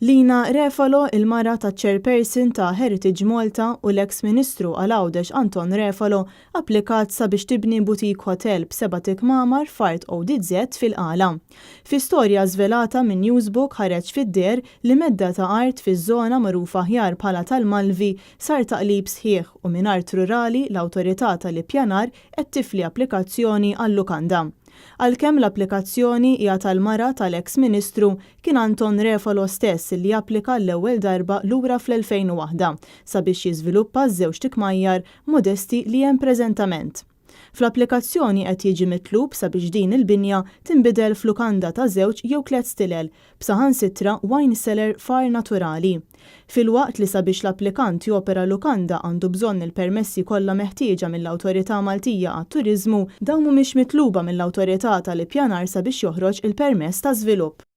Lina Refalo, il-mara taċ-Chairperson ta' Heritage Malta u l-eks Ministru għal Għawdex Anton Refalo, applikat sabiex tibni boutique hotel b'sebat ikmamar f'art ODZ fil-Qala. Fi storja żvelata minn Newsbook ħareġ fid-deher li medda ta' art fiż-żona magħrufa aħjar bħala tal-Malvi sar taqlib sħiħ u minn art rurali l-Awtorità tal-Ippjanar qed tifli applikazzjoni għal lukanda. Għalkemm l-applikazzjoni hija tal-mara tal-eks Ministru, kien Anton Refalo stess li applika l-ewwel darba lura fl-2001 sabiex jiżviluppa ż-żewġt ikmajjar modesti li hemm preżentament. Fl-applikazzjoni qed jiġi mitlub sabiex din il-binja tinbidel f'lukanda ta' żewġ jew tliet stilel, b'saħansitra wine cellar f'għar naturali. Filwaqt li sabiex l-applikant jopera lukanda għandu bżonn il-permessi kollha meħtieġa mill-Awtorità Maltija għat-Turiżmu, dawn mhumiex mitluba mill-Awtorità tal-Ippjanar sabiex joħroġ il-permess ta' żvilupp.